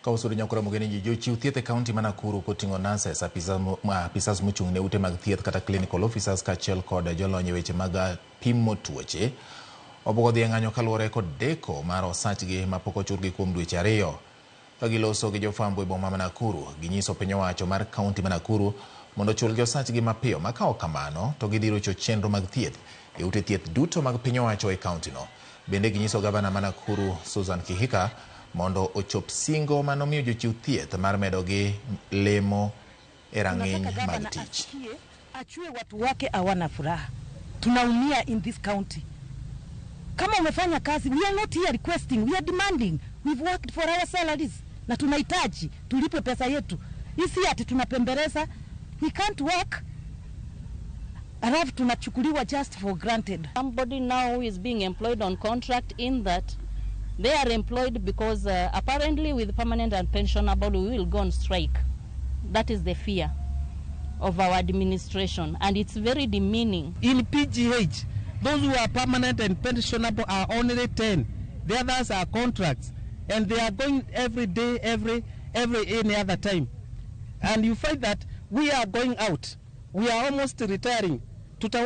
Ka usudo nyakora mogeni ji, jochiw thieth e kaunti ma Nakuru koting'o nurses, apisas mochung' ne ute mag thieth kata clinical officers kaachiel kod jolony e weche mag pimo tuoche obuogo dhi e ng'anyo kaluwore kod deko mar osachgi mapok ochulgi kuom dweche 2. Ka giloso gi jofwambo e boma ma Nakuru, ginyiso piny owacho mar kaunti ma Nakuru mondo ochulgi osachgi mapiyo ma ka ok kamano to gidhi rocho chenro mag thieth e ute thieth duto mag piny owacho e kauntino. Bende ginyiso gavana ma Nakuru Susan Kihika mondo ochop singo manomiyo jochiw thieth mar medogi lemo e rang'iny mag tich. Achue watu wake hawana furaha. Tunaumia in this county. Kama umefanya kazi, we are not here requesting, we are demanding. We've worked for our salaries na tunahitaji tulipwe pesa yetu. Isi ati tunapembeleza, we can't work. Alafu tunachukuliwa just for granted. Somebody now who is being employed on contract in that they are employed because apparently with permanent and pensionable we will go on strike. That is the fear of our administration, and it's very demeaning. In PGH, those who are permanent and pensionable are only 10. The others are contracts, and they are going every day, every any other time. And you find that we are going out. We are almost retiring. Tutawa